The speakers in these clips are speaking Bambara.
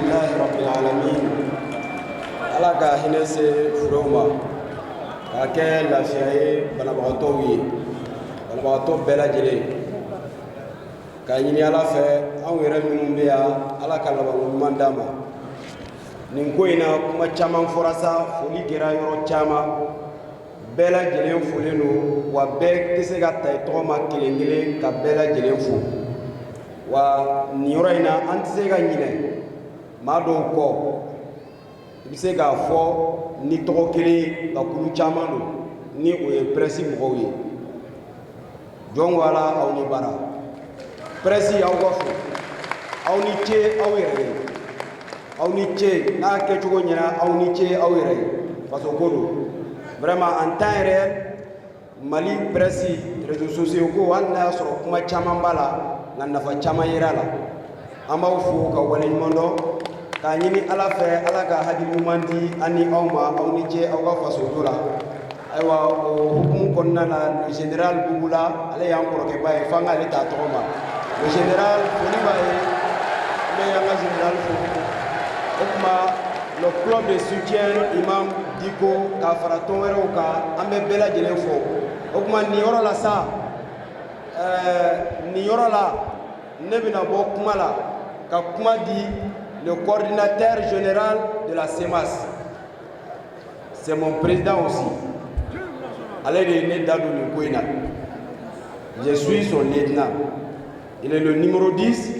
Alhamdulillahi rabbil alamin. Ala ka hinɛ se furew ma k'a kɛ lafiya ye banabagatɔw ye, banabagatɔ bɛɛ lajɛlen. K'a ɲini Ala fɛ, anw yɛrɛ minnu bɛ yan, Ala ka labanko ɲuman d'an ma. Nin ko in na, kuma caman fɔra sa, foli kɛra yɔrɔ caman, bɛɛ lajɛlen folen don, wa bɛɛ tɛ se ka ta i tɔgɔ ma kelen kelen ka bɛɛ lajɛlen fo. Wa nin yɔrɔ in na, an tɛ se ka ɲinɛ maa dɔw kɔ. I bɛ se k'a fɔ ni tɔgɔ kelen, nka kulu caman don, ni o ye presse mɔgɔw ye. Jɔn ko Ala, aw ni baara. Presse, aw ka fo, aw ni ce aw yɛrɛ ye, aw ni ce. N'a kɛcogo ɲɛna, aw ni ce aw yɛrɛ ye. Faso ko don vraiment en temps réel. Mali presse, réseaux sociaux ko, hali n'a y'a sɔrɔ kuma caman b'a la, nka nafa caman yera a la. An b'aw fo ka waleɲuman dɔn, k'a ɲini Ala fɛ, Ala ka hakili ɲuman di an ni aw ma. Aw ni ce aw ka fasojo la. Ayiwa, o hukumu kɔnɔna na, le général Bubula, ale y'an kɔrɔkɛba ye, f'an k'ale ta tɔgɔ ma. Le général, foli b'a ye. An bɛ an ka général fo. O tuma, le club de soutien Imam Dicko, k'a fara tɔn wɛrɛw kan, an bɛ bɛɛ lajɛlen fo. O tuma, nin yɔrɔ la sa, nin yɔrɔ la, ne bɛna bɔ kuma la ka kuma di le coordinateur général de la CMAS. C'est mon président aussi. Ale de ye ne da don nin ko in na. Je suis son lieutenant, il est le numéro 10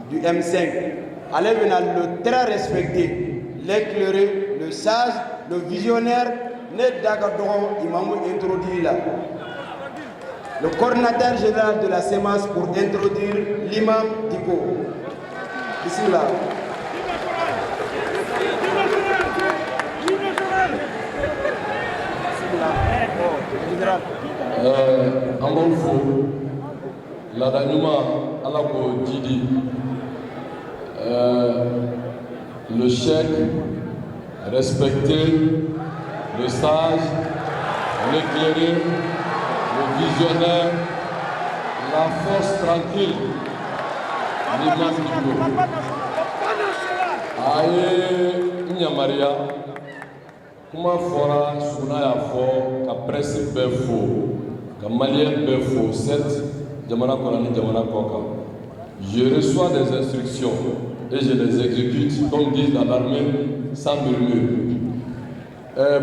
du M5. Ale bɛna le très respecté, l'éclairé, le sage, le visionnaire. Ne da ka dɔgɔ imamu introduire la. Le coordinateur général de la CMAS pour introduire l'imam Dicko. Bismillah. Bismillah. Général. An b'aw fo. Laada ɲuman, Ala k'o jidi. Le cheikh respecté, le sage, l'éclairé, le visionnaire, la force tranquille, l'imam Dicko, a ye n yamaruya. Kuma fɔra, Suna y'a fɔ, ka presse bɛɛ fo, ka malien bɛɛ fo, certes, jamana kɔnɔ ni jamana kɔ kan. Je reçois des instructions et je les exécute, comme disent dans l'armée, sans murmure.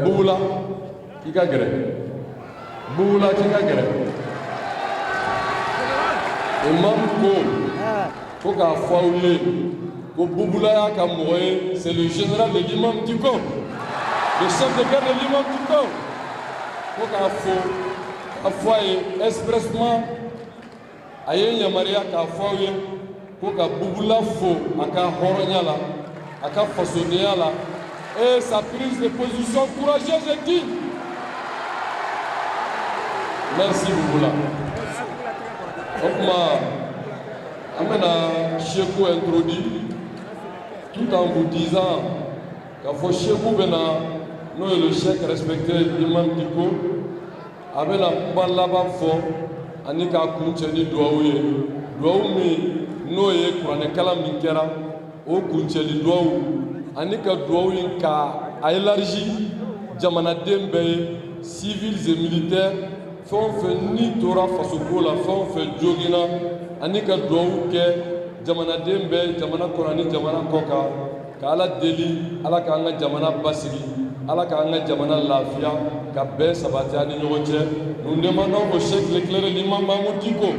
Bubula k'i ka gɛrɛ, Bubula k'i ka gɛrɛ. Imam ko ko k'a fɔ aw ye ko Bubula y'a ka mɔgɔ ye. C'est le général de l'imam Dicko, le chef de guerre de l'imam Dicko. Ko k'a fo, k'a fɔ a ye expressement, a ye n yamaruya k'a fɔ aw ye ko ka Bubula fo a ka hɔrɔnya la, a ka fasodenya la et sa prise de position courageuse et digne. Merci Bubula. O tuma, an bɛna Seku introduit tout en vous disant k'a fɔ Seku bɛna, n'o ye le cheikh respecté l'imam Dicko, a bɛna kuma laban fɔ ani k'a kuncɛ ni duwawu ye, duwawu min n'o ye kuranɛkalan min kɛra, o kuncɛli duwawu, ani ka duwawu in ka a élargi jamanaden bɛɛ ye, civils et militaires, fɛn o fɛn ni tora fasoko la, fɛn o fɛn joginna, ani ka duwawu kɛ jamanaden bɛɛ, jamana kɔnɔ ani jamana kɔ kan, ka Ala deli, Ala k'an ka jamana basigi, Ala k'an ka jamana lafiya, ka bɛn sabati an ni ɲɔgɔn cɛ. Nous demandons au cheikh l'éclairé, l'imam Mahmoud Dicko.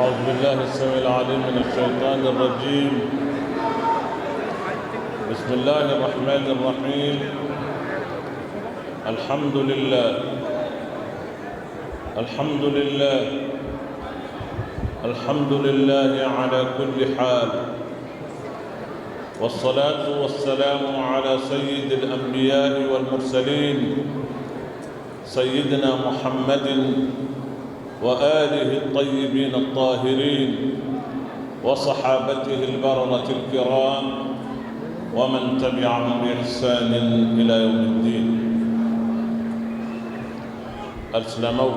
أعوذ بالله السميع العليم من الشيطان الرجيم. بسم الله الرحمن الرحيم. الحمد لله الحمد لله الحمد لله على كل حال والصلاة والسلام على سيد الأنبياء والمرسلين سيدنا محمد وآله الطيبين الطاهرين وصحابته البررة الكرام ومن تبعهم بإحسان إلى يوم الدين. Alisilamɛw,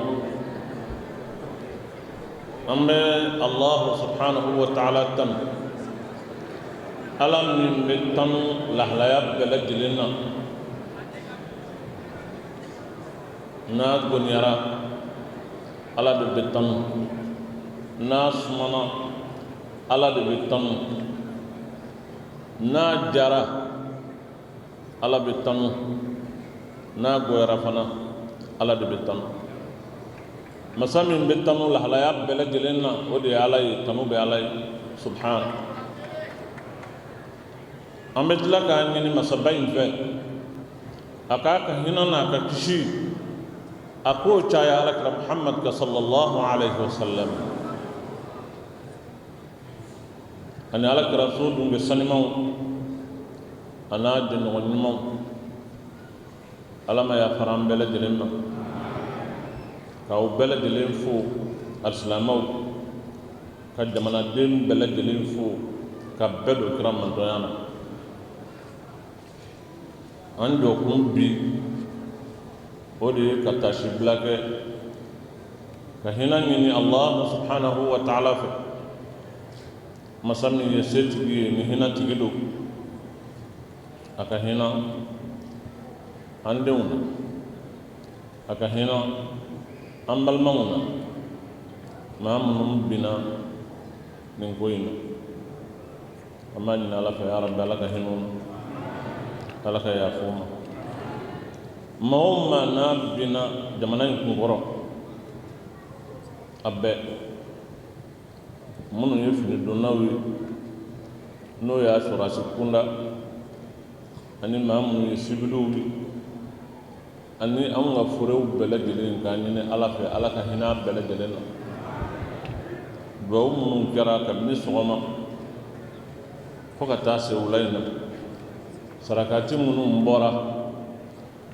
an bɛ Allahu subhanahu wa ta'ala tanu, Ala min bɛ tanu lahalaya bɛɛ lajɛlen na. N'a goniyara, Ala de bɛ tanu. N'a sumana, Ala de bɛ tanu. N'a jara, Ala bɛ tanu. N'a goyara fana, Ala de bɛ tanu. Masa min bɛ tanu lahalaya bɛɛ lajɛlen na, o de ye Ala ye. Tanu bɛ Ala ye subhana. An bɛ tila k'a ɲini masaba in fɛ, a k'a ka hinɛ n'a ka kisi, a k'o caya Alakira Muhammad ka sallallahu alaihi wasallam, ani Alakira so dunge sanimanw, a n'a jɛɲɔgɔn ɲumanw. Ala ma yafara an bɛɛ lajɛlen ma, k'aw bɛɛ lajɛlen fo, alisilamɛw, ka jamanaden bɛɛ lajɛlen fo, ka bɛɛ don kira mantɔnya na. An jɔkun bi, o de ye ka taasibila kɛ, ka hinɛ ɲini Allah subhanahu wa ta'ala fɛ, masa min ye setigi ye ni hinɛtigi don. A ka hinɛ an denw na, a ka hinɛ an balimaw na, maa minnu binna nin ko in na. An b'a ɲini Ala fɛ, ya Rabbi, Ala ka hinɛ u na, Ala ka yafa u ma. Maa o maa n'a binna jamana in kunkɔrɔ, a bɛɛ minnu ye finidonnaw ye, n'o y'a sɔrɔdasi kunda, ani maa minnu ye sibiliw ye, ani anw ka furew bɛɛ lajɛlen, k'a ɲini Ala fɛ, Ala ka hinɛ a bɛɛ lajɛlen na. Dugawu minnu kɛra kabini sɔgɔma fo ka taa se wula in na, sarakati minnu bɔra,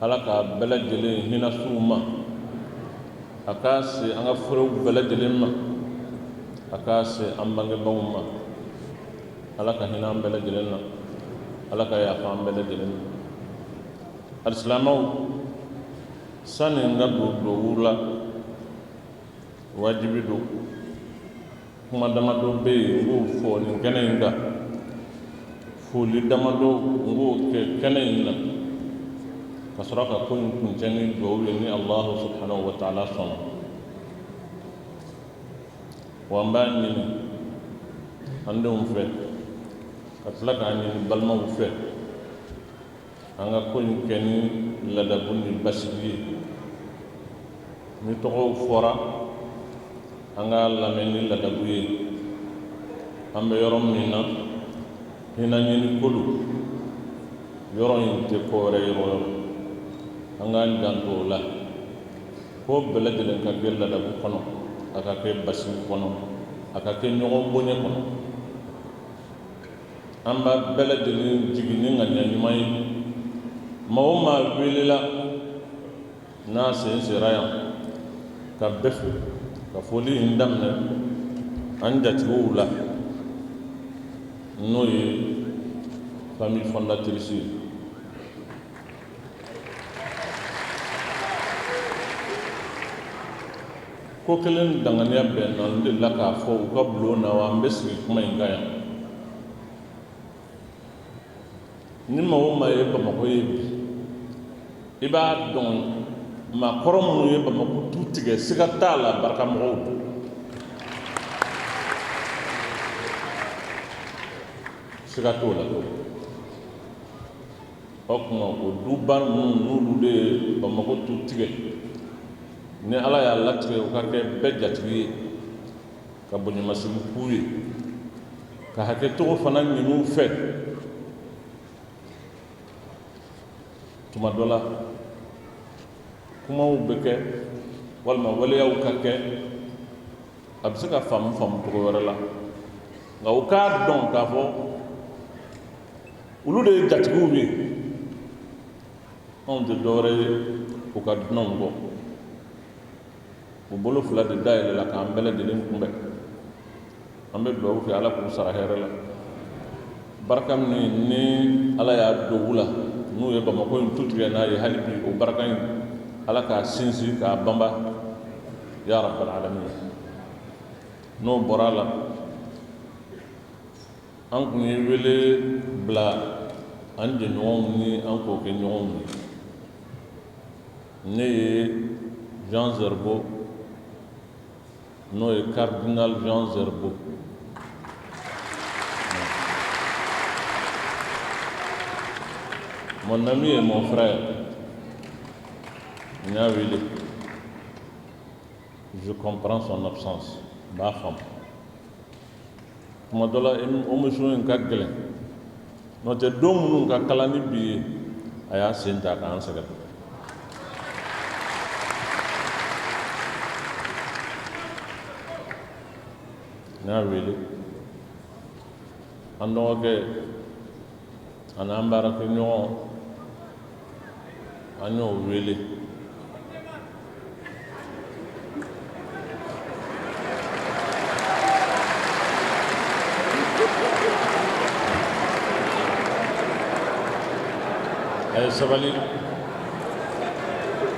Ala k'a bɛɛ lajɛlen hinɛ s'u ma, a k'a se an ka furew bɛɛ lajɛlen ma, a k'a se an bangebaaw ma. Ala ka hinɛ an bɛɛ lajɛlen na, Ala ka yafa an bɛɛ lajɛlen ma. Alisilamɛw, sani n ka don duwawu la, wajibi don, kuma damadɔ bɛ yen, n k'o fɔ nin kɛnɛ in kan. Foli damadɔ, n k'o kɛ kɛnɛ in na, ka sɔrɔ ka ko in kuncɛ ni duwawu ye, ni Allahu subhanahu wa ta'ala sɔnna. Wa an b'a ɲini an denw fɛ, ka tila k'a ɲini balimaw fɛ, an ka ko in kɛ ni ladabu ni basigi ye. Ni tɔgɔw fɔra, an k'a lamɛn ni ladabu ye. An bɛ yɔrɔ min na, hinɛ ɲini ko don, yɔrɔ in tɛ ko wɛrɛ yɔrɔ yɔrɔ. An k'an janto o la, ko bɛɛ lajɛlen ka kɛ ladabu kɔnɔ, a ka kɛ basigi kɔnɔ, a ka kɛ ɲɔgɔn bonya kɔnɔ. An b'a bɛɛ lajɛlen jigin ni ŋaniya ɲuman ye. Maa o maa welela n'a sen sera yan, ka bɛɛ fo, ka foli in daminɛ an jatigiw la, n'o ye famille fondatrice ye. Ko kelen danganiya bɛ n na, n delila k'a fɔ u ka bulon na, wa n bɛ sigi kuma in kan yan. Ni maa o maa ye Bamakɔ ye bi, i b'a dɔn maakɔrɔ minnu ye Bamakɔ tu tigɛ, siga t'a la, barakamɔgɔw don. Siga t'o la. O tuma, o duba ninnu, n'olu de ye Bamakɔ tu tigɛ, ni Ala y'a latigɛ u ka kɛ bɛɛ jatigi ye, ka bonyamasigi k'u ye, ka hakɛcogo fana ɲini u fɛ. Tuma dɔ la, Kumaw bɛ kɛ walima waleyaw ka kɛ, a bɛ se ka faamu faamu cogo wɛrɛ la, nka u k'a dɔn k'a fɔ olu de ye jatigiw ye. Anw tɛ dɔwɛrɛ ye u ka dunanw kɔ. U bolo fila de dayɛlɛla k'an bɛɛ lajɛlen kunbɛn. An bɛ dugawu kɛ, Ala k'u sara hɛrɛ la. Barika min ni Ala y'a don u la, n'u ye Bamakɔ in tu tigɛ n'a ye, hali bi o barika in, Ala k'a sinsin k'a banba, ya rabbal alamin. N'o bɔra a la, an kun ye wele bila an jɛɲɔgɔnw ni an kɔkɛɲɔgɔnw ye. Ne ye Jean Zerbo, n'o ye cardinal Jean Zerbo, mon ami et mon frère, n y'a wele. Je comprends son absence, n b'a faamu. Tuma dɔ la, émotion in ka gɛlɛn, n'o tɛ don minnu ka kalan ni bi ye, a y'a sen ta k'an sɛgɛrɛ. N y'a wele, an dɔgɔkɛ ani an baarakɛɲɔgɔn, an y'o wele. A ye sabali,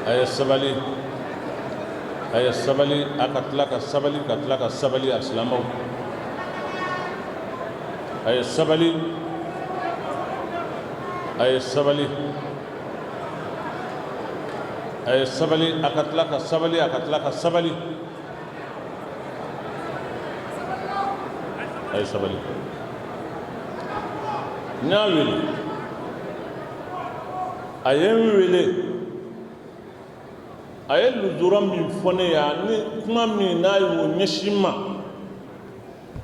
a ye sabali, a ye sabali, a ka tila ka sabali, ka tila ka sabali. A silamɛw, a ye sabali, a ye sabali, a ye sabali, a ka tila ka sabali, a ka tila ka sabali, a ye sabali. N y'a wele, a ye n wele, a ye lujura min fɔ ne ye ani kuma min n'a y'o ɲɛsin n ma,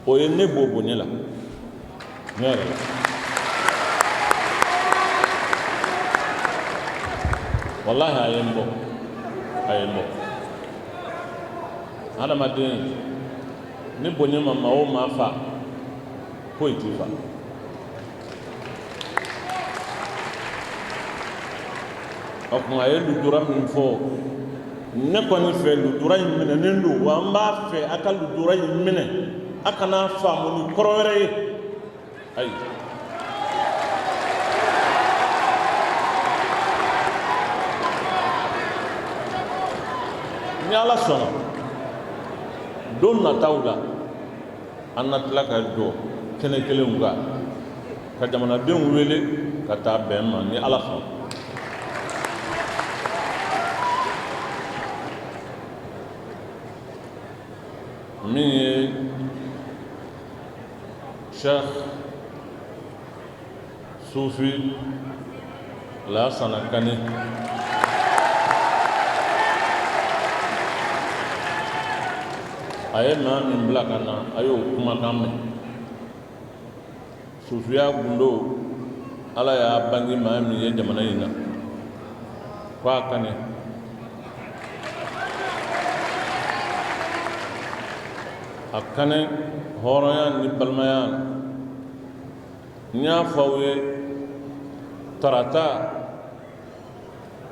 o ye ne bɔ bonya la, ne yɛrɛ la. Walahi, a ye n bɔ, a ye n bɔ. Hadamaden, ni bonya ma maa o maa fa, foyi t'i fa. O tuma, a ye lujura min fɔ ne kɔni fɛ, lujura in minɛnen don wa. N b'a fɛ a ka lujura in minɛ, a kana faamu ni kɔrɔ wɛrɛ ye. Ayi, ni Ala sɔnna, don nataw la, an na tila ka jɔ kɛnɛ kelenw kan ka jamanadenw wele ka taa bɛn ma, ni Ala sɔnna. Min ye Cheikh Sufi Lasana Kane, a ye maa min bila ka na, a y'o kumakan mɛn. Sufiya gundo, Ala y'a bange maa min ye jamana in na, ko a Kane a Kane hɔrɔnya ni balimaya. N y'a fɔ aw ye tarata,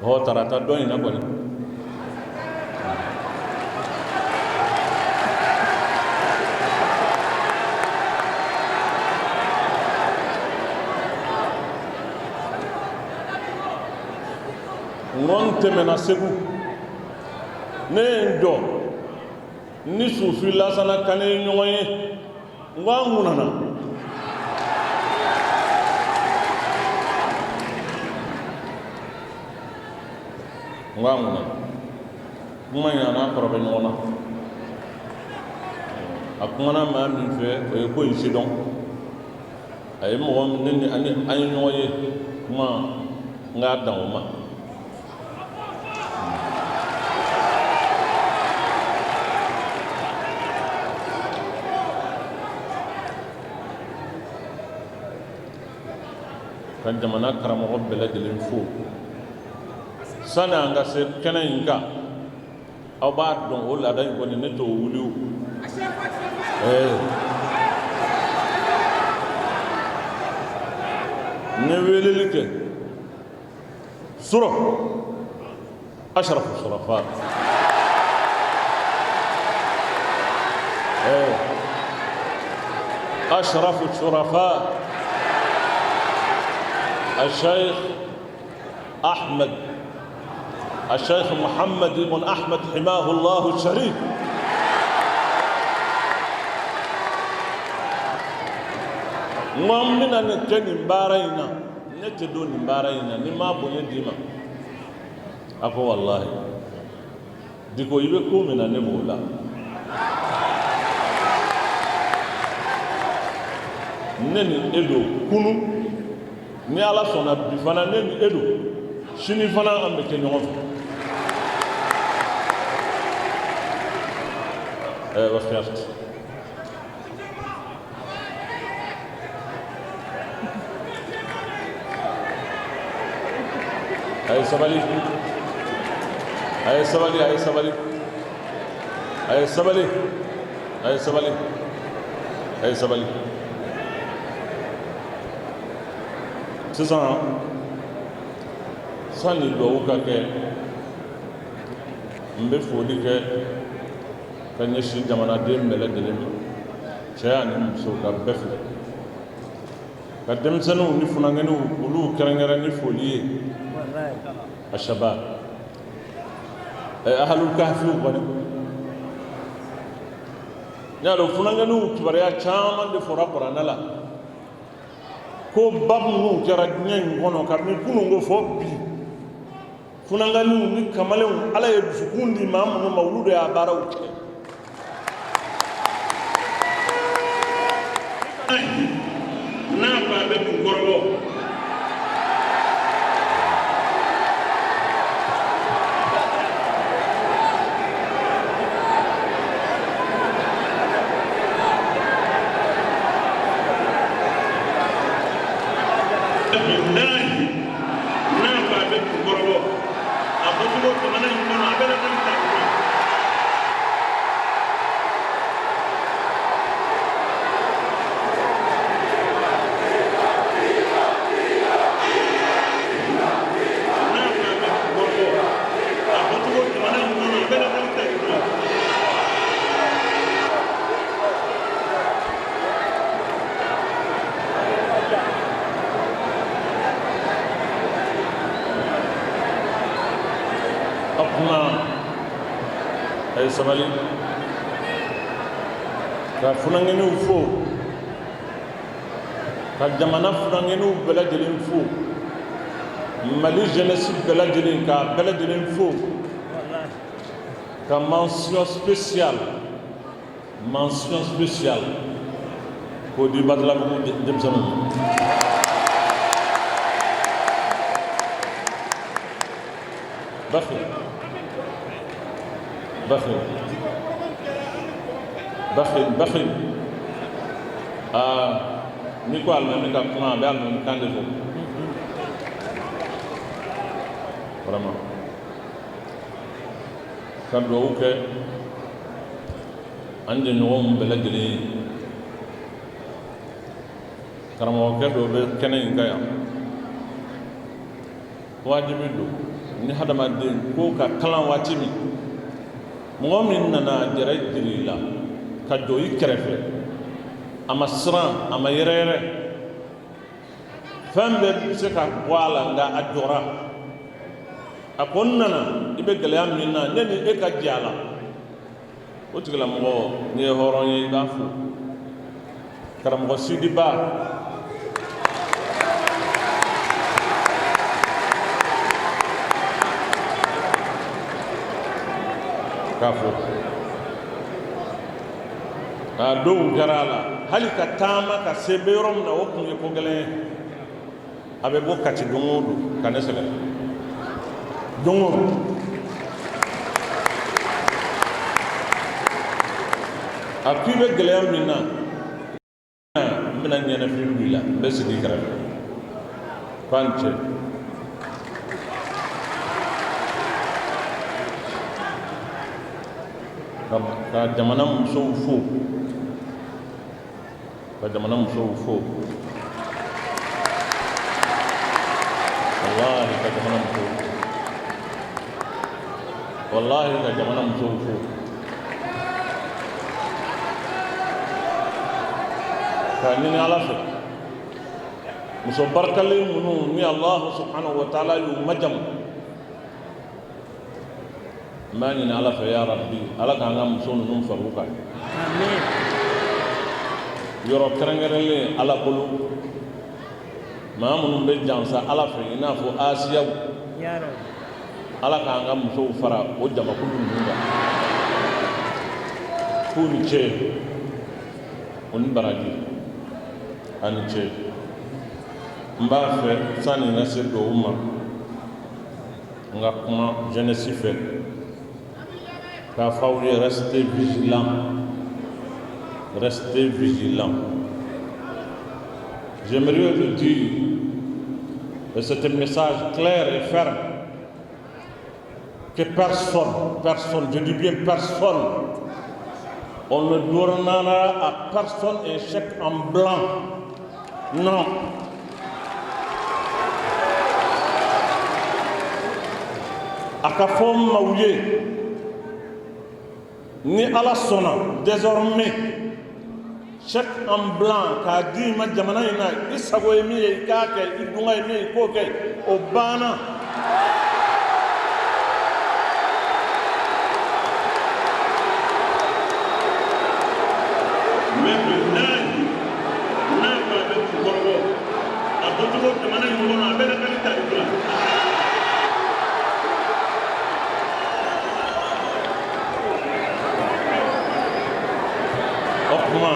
ɔ tarata dɔ in na kɔni, n ko n tɛmɛna Segu, ne ye n jɔ ni Sufi Lasana Kane ye ɲɔgɔn ye. N ko an ŋunana. N ko an ŋunana. Kuma in, a n'a kɔrɔ bɛ ɲɔgɔn na. A kumana maa min fɛ, o ye ko in sidɔn. A ye mɔgɔ ne ni an ye ɲɔgɔn ye kuma, n k'a dan o ma. Ka jamana karamɔgɔ bɛɛ lajɛlen fo. Sani an ka se kɛnɛ in kan, aw b'a dɔn o laada in kɔni, ne t'o wuli o. N ye weleli kɛ surɔ ashrafu shurafa, ashrafu shurafa, الشيخ أحمد، الشيخ محمد بن أحمد حماه الله الشريف. N ko an bɛna nin kɛ nin baara in na, ne tɛ don nin baara in na ni n m'a bonya d'i ma. A ko walahi Diko, i bɛ ko min na, ne b'o la. Ne ni e don kunu, ni Ala sɔnna bi fana ne ni e don, sini fana an bɛ kɛ ɲɔgɔn fɛ. Ɛɛ wa fiyati a ye sabali, a ye sabali, a ye sabali, a ye sabali, a ye sabali, a ye sabali. Sisan, sani duwawu ka kɛ, n bɛ foli kɛ ka ɲɛsin jamanaden bɛɛ lajɛlen ma, cɛ ani muso, ka bɛɛ fo, ka denmisɛnninw ni funankɛninw olu kɛrɛnkɛrɛn ni foli ye. Asaba ahalul kahfiw kɔni, n y'a dɔn funankɛninw kibaruya caman de fɔra kuranɛ la, ko ba minnu kɛra diɲɛ in kɔnɔ kabini kunun ko fɔ bi, funankɛninw ni kamalenw, Ala ye dusukun di maa minnu ma, olu de y'a baaraw kɛ. N'a ko a bɛ kun kɔrɔbɔ. Bilahi, n'a ko a bɛ kun kɔrɔbɔ, a fɔcogo jamana in kɔnɔ, a bɛ na ta. N'a ko a bɛ kun kɔrɔbɔ, a fɔcogo jamana in kɔnɔ, a bɛ na ta. O tuma a ye sabali ka funankɛninw fo, ka jamana funankɛninw bɛɛ lajɛlen fo, Mali jeunesse bɛɛ lajɛlen, k'a bɛɛ lajɛlen fo, ka mention spéciale, mention spéciale k'o di Badalabugu denmisɛnninw ma. Bakhi bakhi bakhi bakhi. Aa, n'i ko alimami ka kuma, a bɛ alimami kan de fɔ. Vraiment, ka dugawu kɛ an jɛɲɔgɔnw bɛɛ lajɛlen ye. Karamɔgɔkɛ dɔ bɛ kɛnɛ in kan yan. Wajibi don ni hadamaden ko ka kalan waati min, mɔgɔ min nana jɛrɛ jiri la ka jɔ i kɛrɛfɛ, a ma siran, a ma yɛrɛyɛrɛ, fɛn bɛɛ bɛ se ka bɔ a la, nka a jɔra, a ko n nana, i bɛ gɛlɛya min na, ne ni e ka jɛ a la. O tigilamɔgɔ, n'i ye hɔrɔn ye, i b'a fo. Karamɔgɔ Sidiba, k'a fo. A dɔw kɛra a la hali ka taama ka se bɛ yɔrɔ min na, o tun ye ko gɛlɛn ye. A bɛ bɔ Kati don o don ka ne sɛgɛrɛ don o don. A ko i bɛ gɛlɛya min na, n bɛna ɲɛnafin b'i la, n bɛ sigi i kɛrɛfɛ k'an cɛ. Ka jamana musow fo, ka jamana musow fo, wallahi, ka jamana musow fo, wallahi, ka jamana musow fo, k'a ɲini Ala fɛ, muso barikalen minnu ni Allahu subhanahu wa taala y'u majamu, n b'a ɲini Ala fɛ, ya Rabbi, Ala k'an ka muso ninnu fara u kan yɔrɔ kɛrɛnkɛrɛnlen Ala bolo, maa minnu bɛ jansa Ala fɛ i n'a fɔ Asiyaw, Ala k'an ka musow fara o jamakulu ninnu kan. K'u ni ce, u ni baraji, a ni ce. N b'a fɛ sani n ka se duwawu ma, n ka kuma jeunesse fɛ k'a fɔ aw ye: restez vigilant, restez vigilant. J'aimerais vous dire, et c'est un message clair et ferme, que personne, personne, je dis bien personne, on ne donnera à personne un chèque en blanc. Non. A ka fɔ maaw ye, ni Ala sɔnna, désormais chèque en blanc k'a di i ma jamana in na, i sago ye min ye i k'a kɛ, i dunga ye min ye i k'o kɛ, o banna. Mais bilahi, n'a ko a bɛ kɔrɔbɔ a bɔcogo jamana in kɔnɔ, a bɛ lakali tariku la. O tuma,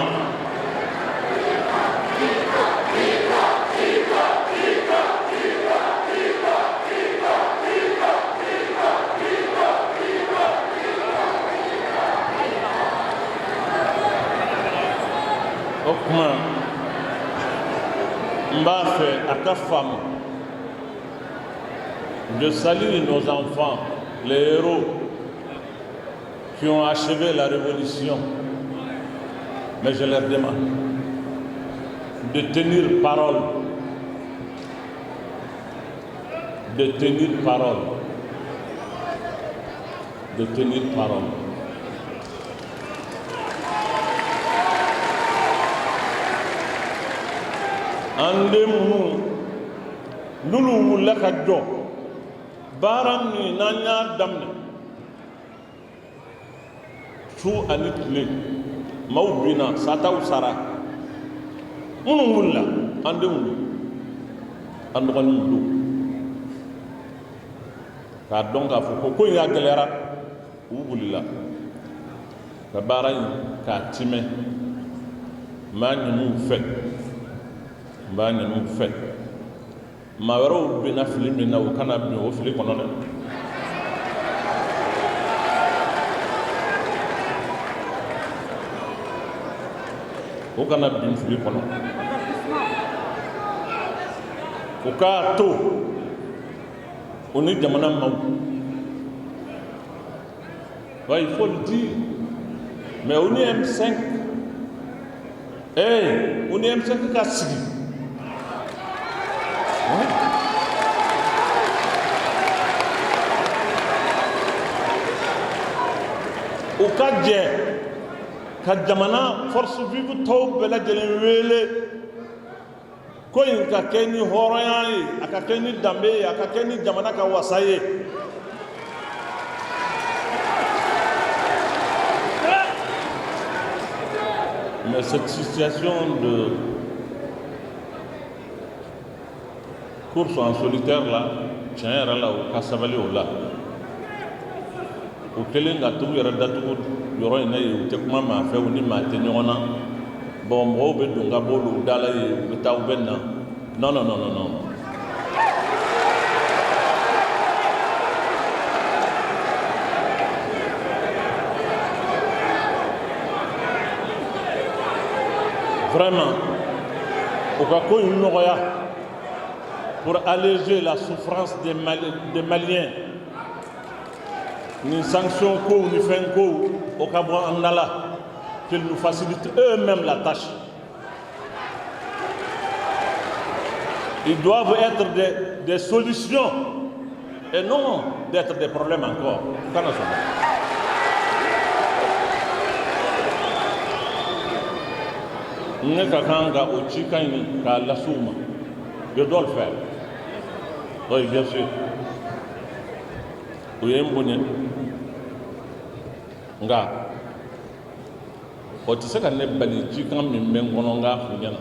o tuma, n b'a fɛ a ka faamu, je salue nos enfants, les héros qui ont achevé la révolution, mais je leur demande de tenir parole, de tenir parole, de tenir parole. An den minnu n'olu wulila ka jɔ, baara min n'an y'a daminɛ su ani tile, maaw binna, sataw sara, minnu wulila, an denw don, an dɔgɔninw don, k'a dɔn k'a fɔ ko ko in y'a gɛlɛyara, u wulila ka baara in k'a timɛ. N b'a ɲini u fɛ, n b'a ɲini u fɛ, maa wɛrɛw binna fili min na, u kana bin o fili kɔnɔ dɛ. U kana bin fili kɔnɔ, u k'a to u ni jamana maaw. Ouais, il faut le dire. Mais u ni M5, eh, u ni M5 ka sigi. Ouais. U ka jɛ ka jamana force vive tɔw bɛɛ lajɛlen wele, ko in ka kɛ ni hɔrɔnya ye, a ka kɛ ni danbe ye, a ka kɛ ni jamana ka wasa ye. Mais cette situation de course en solitaire là, tiɲɛ yɛrɛ la, u ka sabali o la. U kɛlen ka tugu yɛrɛ datugu yɔrɔ in na yen, u tɛ kuma maa fɛ, u ni maa tɛ ɲɔgɔn na. Bon, mɔgɔw bɛ don ka bɔ olu da la yen, u bɛ taa, u bɛ na. Non, non, non, non, non. Vraiment, u ka ko in nɔgɔya pour alléger la souffrance des Maliens. Nin sanction kow ni fɛn kow, o ka bɔ an da la, qu'ils nous facilitent eux-mêmes la tâche. Ils doivent être des solutions et non d'être des problèmes encore. Kana sɔn. Ne ka kan ka o cikan in k'a lase u ma. Je dois le faire. Oui, bien sûr. U ye n bonya, nka o tɛ se ka ne bali cikan min bɛ n kɔnɔ n k'a f'u ɲɛna.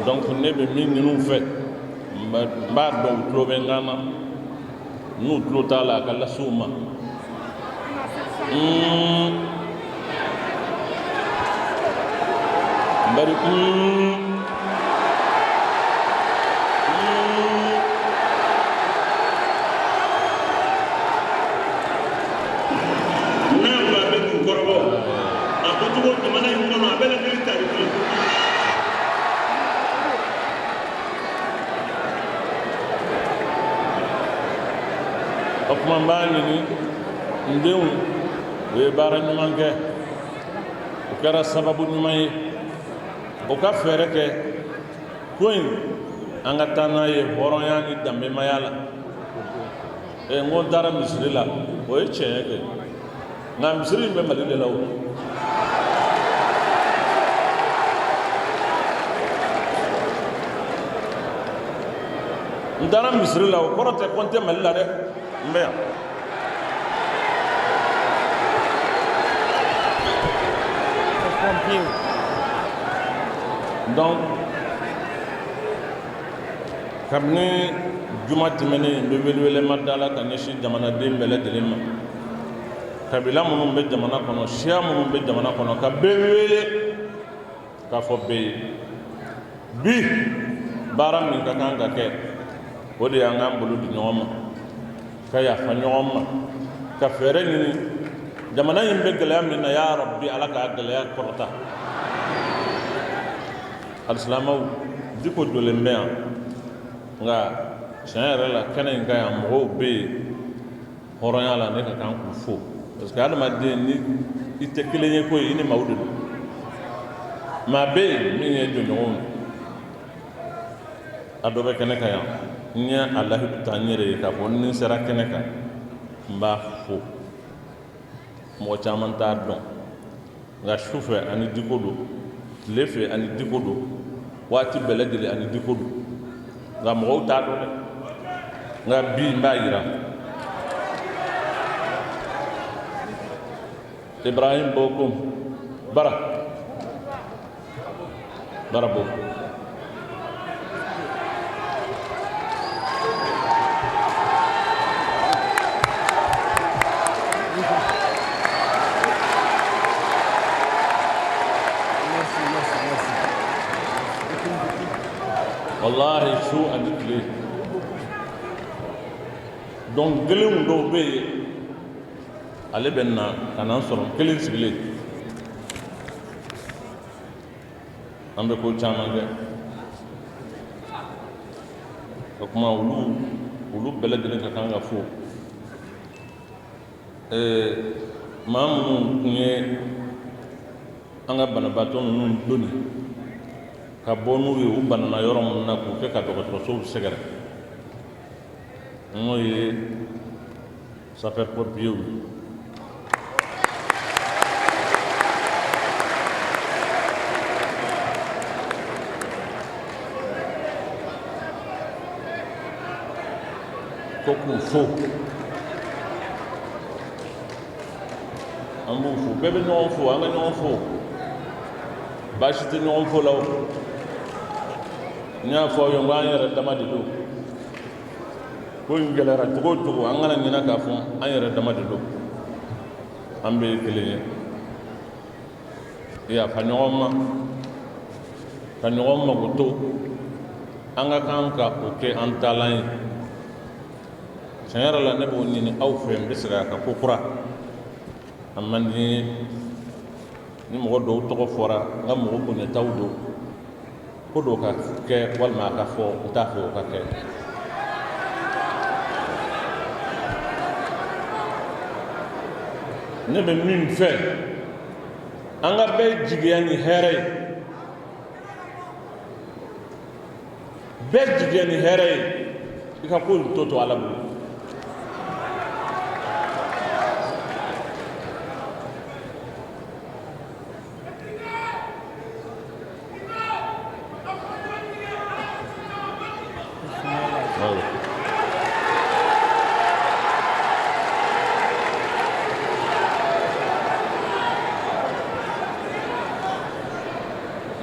Donc ne bɛ min ɲini u fɛ, n b'a dɔn u tulo bɛ n kan na, n'u tulo t'a la, a ka lase u ma. Bari N'a ko a bɛ k'u kɔrɔbɔ, a fɔcogo jamana in kɔnɔ, a bɛ lakali tariku. O tuma n b'a ɲini n denw, u ye baara ɲuman kɛ, o kɛra sababu ɲuman ye. O ka fɛɛrɛ kɛ ko in, an ka taa n'a ye hɔrɔnya ni danbemaya la. N ko n taara misiri la, o ye tiɲɛ kɛ, nka misiri in bɛ Mali de la. O n taara misiri la, o kɔrɔ tɛ ko n tɛ Mali la dɛ, n bɛ yan. Donc kabini juma tɛmɛnen, n bɛ welewelema da la ka ɲɛsin jamanaden bɛɛ lajɛlen ma, kabila minnu bɛ jamana kɔnɔ, siya minnu bɛ jamana kɔnɔ, ka bɛɛ wele k'a fɔ bɛɛ ye bi baara min ka kan ka kɛ, o de y'an k'an bolo di ɲɔgɔn ma, ka yafa ɲɔgɔn ma, ka fɛɛrɛ ɲini. Jamana in bɛ gɛlɛya min na, ya Rabbi, Ala k'a gɛlɛya kɔrɔta. Alisilamɛw, Diko jɔlen bɛ yan, nka tiɲɛ yɛrɛ la, kɛnɛ in kan yan, mɔgɔw bɛ yen hɔrɔnya la, ne ka kan k'u fo, parce que adamaden ni i tɛ kelen ye ko ye, i ni maaw de don. Maa bɛ yen min ye jɔnɲɔgɔnw ye, a dɔ bɛ kɛnɛ kan yan. N ye a lahidu ta n yɛrɛ ye k'a fɔ ni n sera kɛnɛ kan, n b'a fo. Mɔgɔ caman t'a dɔn, nka su fɛ ani Diko don, tile fɛ ani Diko don, waati bɛɛ lajɛlen ani Diko don, nka mɔgɔw t'a dɔn dɛ. Nka bi n b'a yira, Ibrahim Bokum, bara bara Bokum. Merci, merci, merci. Wallahi, su ani tile, donc kelenw dɔw bɛ yen, ale bɛ na ka na n sɔrɔ n kelen sigilen, an bɛ ko caman kɛ. O tuma olu bɛɛ lajɛlen ka kan ka fo. Maa minnu tun ye an ka banabaatɔ ninnu doni ka bɔ n'u ye u banana yɔrɔ minnu na, k'u kɛ ka dɔgɔtɔrɔsow sɛgɛrɛ, n'o ye sapeur pompiers ye, ko k'u fo, an b'u fo. Bɛɛ bɛ ɲɔgɔn fo, an ka ɲɔgɔn fo, baasi tɛ ɲɔgɔn fo la. O n y'a fɔ aw ye, n ko an yɛrɛ dama de don. Ko in gɛlɛyara cogo o cogo, an kana ɲinɛ k'a fɔ an yɛrɛ dama de don, an bɛɛ ye kelen ye. Yafa ɲɔgɔn ma, ka ɲɔgɔn magoto, an ka kan ka o kɛ an taalan ye. Tiɲɛ yɛrɛ la, ne b'o ɲini aw fɛ. N bɛ segin a kan ko kura, a man di n ye ni mɔgɔ dɔw tɔgɔ fɔra, n ka mɔgɔ bonyataw don. Ko dɔ ka kɛ walima a ka fɔ, u t'a fɛ o ka kɛ. Ne bɛ min fɛ, an ka bɛɛ jigiya ni hɛrɛ ye, bɛɛ jigiya ni hɛrɛ ye, i ka ko in tɔ to Ala bolo.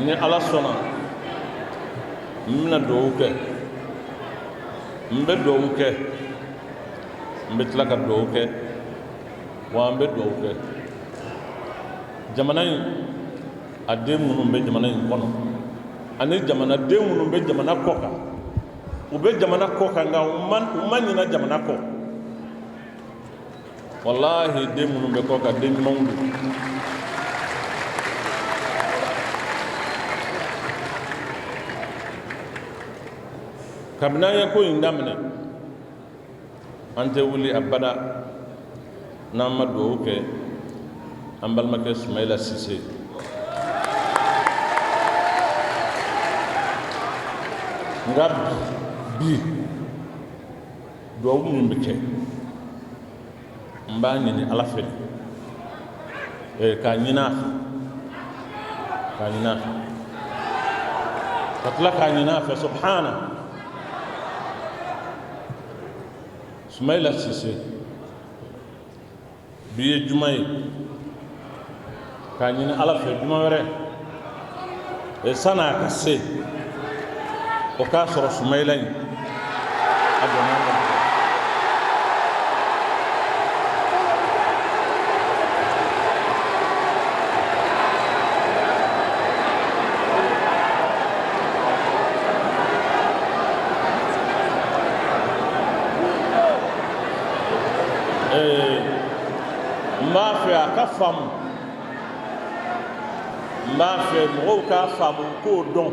Ni Ala sɔnna, n bɛna dugawu kɛ, n bɛ dugawu kɛ, n bɛ tila ka dugawu kɛ, wa an bɛ dugawu kɛ jamana in, a den minnu bɛ jamana in kɔnɔ ani jamanaden minnu bɛ jamana kɔ kan. U bɛ jamana kɔ kan, nka u ma ɲinɛ jamana kɔ. Walahi, den minnu bɛ kɔ kan, den ɲumanw don. Kabini an ye ko in daminɛ, an tɛ wuli abada n'an ma dugawu kɛ an balimakɛ Sumayila Sise. Nka bi, dugawu min bɛ kɛ, n b'a ɲini Ala fɛ, k'a ɲini a fɛ, k'a ɲini a fɛ, ka tila k'a ɲini a fɛ subhana. Sumayila Sise, bi ye juma ye, k'a ɲini Ala fɛ juma wɛrɛ, san'a ka se, o k'a sɔrɔ Sumayila in a donna an ka. N b'a fɛ a ka faamu, n b'a fɛ mɔgɔw k'a faamu, k'o dɔn.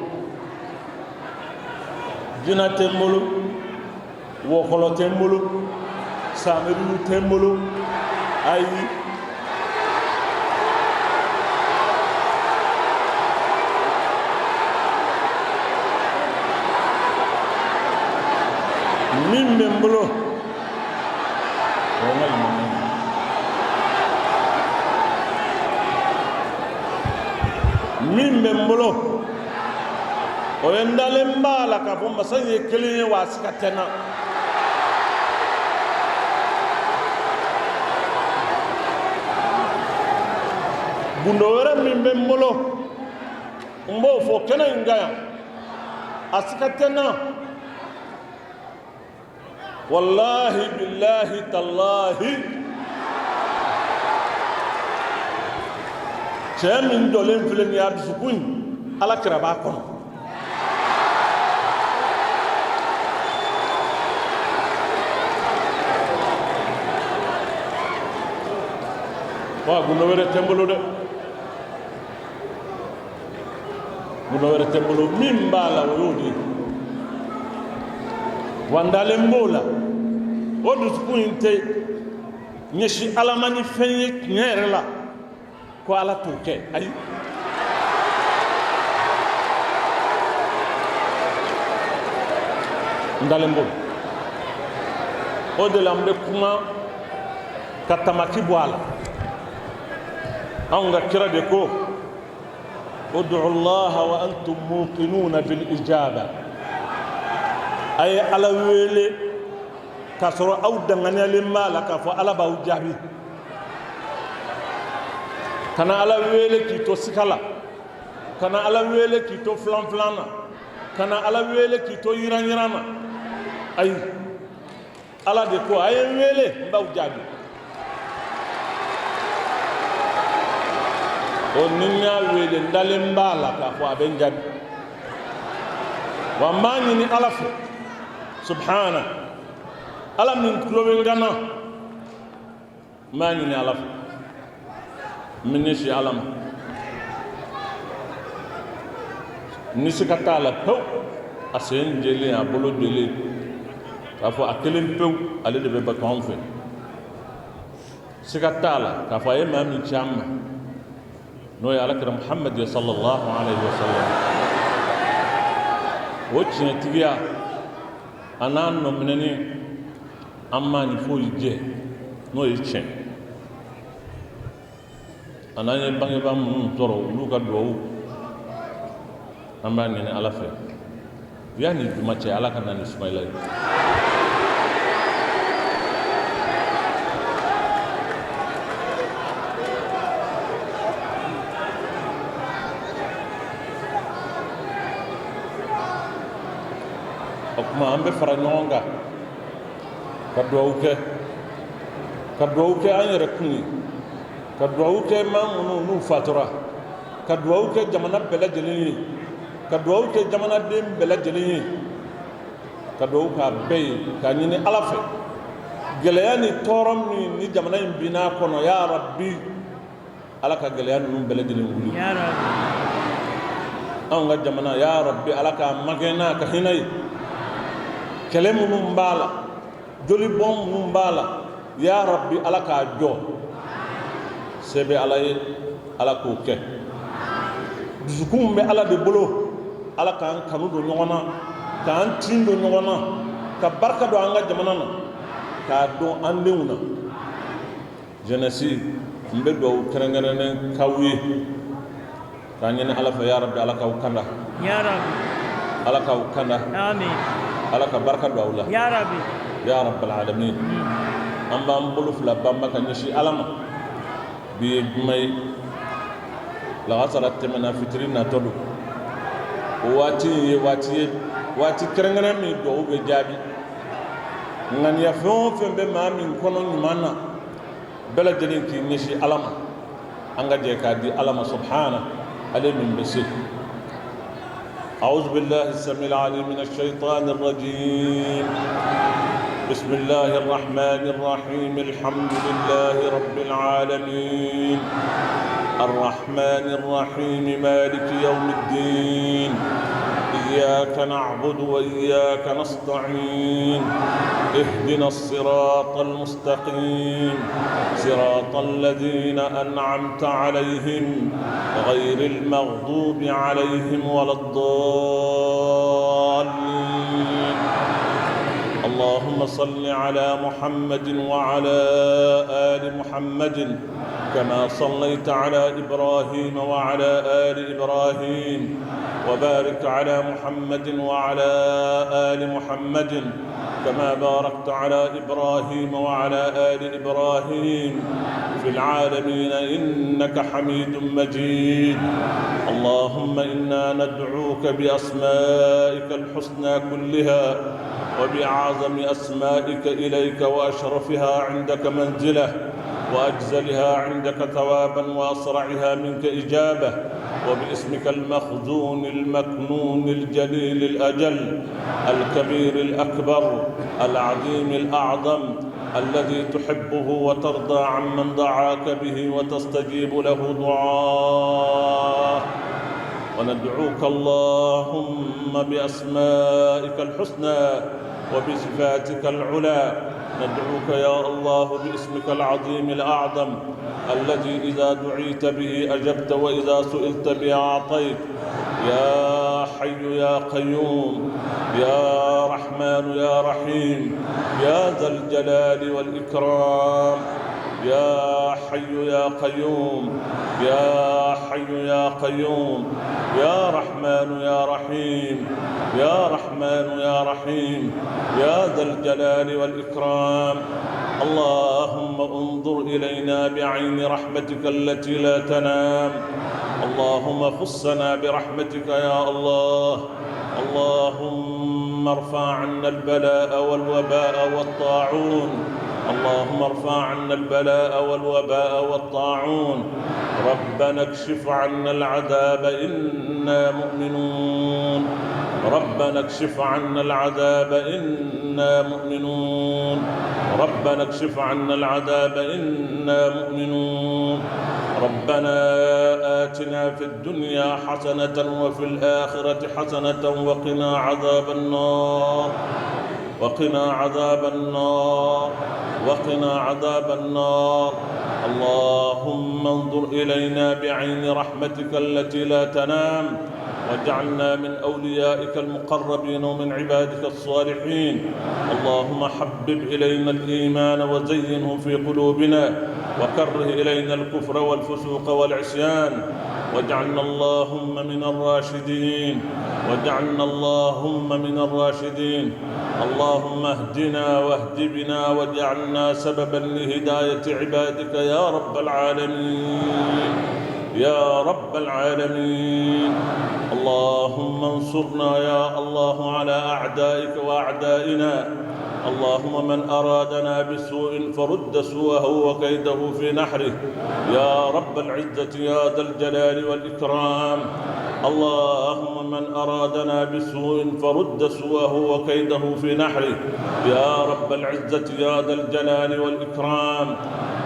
Jinɛ tɛ n bolo, wɔkɔlɔ tɛ n bolo, saamɛdugu tɛ n bolo, ayi. Min bɛ n bolo, o ye n ka limaniya ye. Min bɛ n bolo, o ye n dalen b'a la k'a fɔ masa in ye kelen ye, wa a siga tɛ n na. Gundo wɛrɛ min bɛ n bolo, n b'o fɔ kɛnɛ in kan yan, a siga tɛ n na. Walahi, bilahi, talahi, cɛ min jɔlen filɛ nin ye, a dusukun in, Ala kira b'a kɔnɔ. Wa gundo wɛrɛ tɛ n bolo dɛ, gundo wɛrɛ tɛ n bolo. Min b'a la, o y'o de ye, wa n dalen b'o la. O dusukun in tɛ ɲɛsin Ala ma ni fɛn ye tiɲɛ yɛrɛ la ko Ala t'o kɛ, ayi. N dalen b'o la. O de la n bɛ kuma ka tamaki bɔ a la. Anw ka kira de ko: udu allaha wa antum muqinuna bil ijaba. A ye Ala wele k'a sɔrɔ aw danganiyalen b'a la k'a fɔ Ala b'aw jaabi. Kana Ala wele k'i to sika la, kana Ala wele k'i to filan filan na, kana Ala wele k'i to yiran yiran na, ayi. Ala de ko: a ye n wele, n b'aw jaabi. O ni n y'a wele, n dalen b'a la k'a fɔ a bɛ n jaabi. Wa n b'a ɲini Ala fɛ subhana, Ala min tulo bɛ n kan na, n b'a ɲini Ala fɛ, n bɛ ɲɛsin Ala ma. Ni siga t'a la pewu, a sen jɛlen, a bolo jɛlen, k'a fɔ a kelen pewu ale de bɛ bato anw fɛ. Siga t'a la k'a fɔ a ye maa min ci an ma, n'o ye alakira Muhamadu ye sallallahu alayhi wa sallam, o tiɲɛtigiya a n'a nɔminɛni, an m'a ni foyi jɛ n'o ye tiɲɛ. A n'an ye bangebaa minnu sɔrɔ, olu ka duwawu an b'a ɲini Ala fɛ, yanni juma cɛ, Ala ka na ni Sumayila ye. O tuma an bɛ fara ɲɔgɔn kan ka duwawu kɛ, ka duwawu kɛ an yɛrɛ kun ye, ka duwawu kɛ maa minnu n'u fatura, ka duwawu kɛ jamana bɛɛ lajɛlen ye, ka duwawu kɛ jamanaden bɛɛ lajɛlen ye, ka duwawu k'a bɛɛ ye, k'a ɲini Ala fɛ, gɛlɛya ni tɔɔrɔ min ni jamana in binna a kɔnɔ, ya Rabbi, Ala ka gɛlɛya ninnu bɛɛ lajɛlen wuli. Anw ka jamana, ya Rabbi, Ala k'a magɛn n'a ka hinɛ ye. Kɛlɛ minnu b'a la, jolibɔn minnu b'a la, ya Rabbi, Ala k'a jɔ. Se bɛ Ala ye, Ala k'o kɛ. Dusukun bɛ Ala de bolo. Ala k'an kanu don ɲɔgɔn na, k'an tin don ɲɔgɔn na, ka barika don an ka jamana na, k'a don an denw na. Jeunesse, n bɛ dugawu kɛrɛnkɛrɛnnen k'aw ye k'a ɲini Ala fɛ, ya Rabbi, Ala k'aw kanda, Ala k'aw kanda, Ala ka barika don aw la, ya Rabbal alamin. An b'an bolo fila banba ka ɲɛsin Ala ma. Bi ye juma ye, lagansara tɛmɛna, fitiri natɔ don. O waati in ye waati ye, waati kɛrɛnkɛrɛn min dugawu bɛ jaabi. Ŋaniya fɛn o fɛn bɛ maa min kɔnɔ ɲuman na, bɛɛ lajɛlen k'i ɲɛsin Ala ma. An ka jɛ k'a di Ala ma subhana, ale min bɛ se. أعوذ بالله السميع العليم من الشيطان الرجيم. بسم الله الرحمن الرحيم. الحمد لله رب العالمين، الرحمن الرحيم، مالك يوم الدين. إياك نعبد وإياك نستعين. اهدنا الصراط المستقيم، صراط الذين أنعمت عليهم، غير المغضوب عليهم ولا الضالين. اللهم صل على محمد وعلى آل محمد كما صليت على إبراهيم وعلى آل إبراهيم، وبارك على محمد وعلى آل محمد كما باركت على إبراهيم وعلى آل إبراهيم في العالمين إنك حميد مجيد. اللهم إنا ندعوك بأسمائك الحسنى كلها وبأعظم أسمائك إليك وأشرفها عندك منزلة وأجزلها عندك ثوابا وأسرعها منك إجابة، وباسمك المخزون المكنون الجليل الأجل الكبير الأكبر العظيم الأعظم الذي تحبه وترضى عمن دعاك به وتستجيب له دعاءه. وندعوك اللهم بأسمائك الحسنى وبصفاتك العلى. ندعوك يا الله باسمك العظيم الأعظم الذي إذا دعيت به أجبت وإذا سئلت به أعطيت. يا حي يا قيوم، يا رحمن يا رحيم، يا ذا الجلال والإكرام. يا حي يا قيوم، يا حي يا قيوم، يا رحمن يا رحيم، يا رحمن يا رحيم، يا ذا الجلال والإكرام. اللهم انظر إلينا بعين رحمتك التي لا تنام. اللهم خصنا برحمتك يا الله. اللهم ارفع عنا البلاء والوباء والطاعون. اللهم ارفع عنا البلاء والوباء والطاعون. ربنا اكشف عنا العذاب إنا مؤمنون. ربنا اكشف عنا العذاب إنا مؤمنون. ربنا اكشف عنا العذاب إنا مؤمنون. ربنا آتنا في الدنيا حسنة وفي الآخرة حسنة وقنا عذاب النار وقنا عذاب النار وقنا عذاب النار. اللهم انظر إلينا بعين رحمتك التي لا تنام، واجعلنا من أوليائك المقربين ومن عبادك الصالحين. اللهم حبب إلينا الإيمان وزينه في قلوبنا، وكره إلينا الكفر والفسوق والعصيان، واجعلنا اللهم من الراشدين، واجعلنا اللهم من الراشدين. اللهم اهدنا واهد بنا واجعلنا سببا لهداية عبادك يا رب العالمين، يا رب العالمين. اللهم انصرنا يا الله على أعدائك وأعدائنا. اللهم من أرادنا بسوء فرد سوءه وكيده في نحره يا رب العزة يا ذا الجلال والإكرام. اللهم من أرادنا بسوء فرد سوءه وكيده في نحره يا رب العزة يا ذا الجلال والإكرام.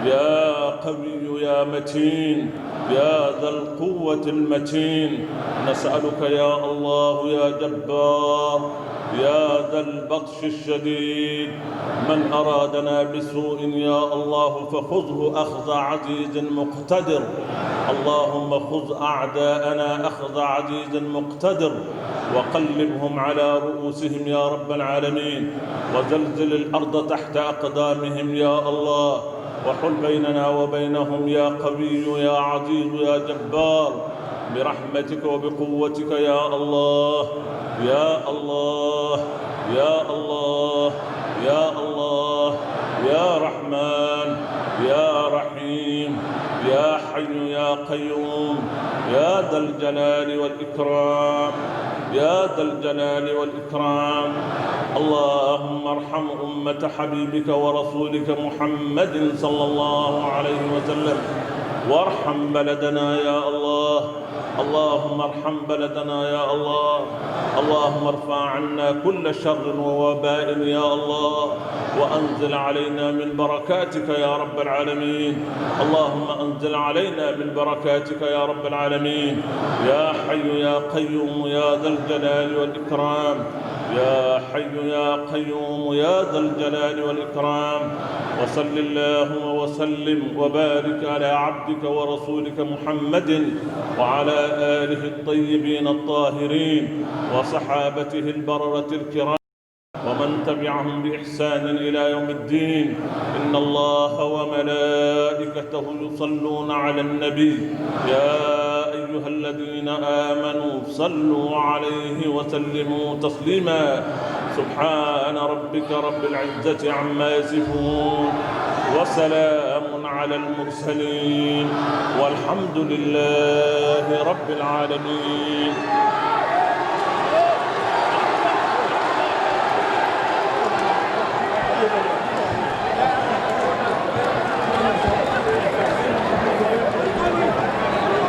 يا قوي يا متين يا ذا القوة المتين، نسألك يا الله يا جبار يا ذا البطش الشديد، من أرادنا بسوء يا الله فخذه أخذ عزيز مقتدر. اللهم خذ أعداءنا أخذ عزيز مقتدر، وقلبهم على رؤوسهم يا رب العالمين، وزلزل الأرض تحت أقدامهم يا الله، وحل بيننا وبينهم يا قوي يا عزيز يا جبار، برحمتك وبقوتك يا الله يا الله يا الله يا الله يا رحمن يا رحيم يا حي يا قيوم يا ذا الجلال والإكرام يا ذا الجلال والإكرام. اللهم ارحم أمة حبيبك ورسولك محمد صلى الله عليه وسلم، وارحم بلدنا يا الله. اللهم ارحم بلدنا يا الله. اللهم ارفع عنا كل شر ووباء يا الله، وأنزل علينا من بركاتك يا رب العالمين. اللهم أنزل علينا من بركاتك يا رب العالمين يا حي يا قيوم يا ذا الجلال والإكرام، يا حي يا قيوم يا ذا الجلال والإكرام. وصل اللهم وسلم وبارك على عبدك ورسولك محمد وعلى آله الطيبين الطاهرين وصحابته البررة الكرام ومن تبعهم بإحسان إلى يوم الدين. إن الله وملائكته يصلون على النبي يا أيها الذين آمنوا صلوا عليه وسلموا تسليما. سبحان ربك رب العزة عما يصفون، وسلام على المرسلين، والحمد لله رب العالمين.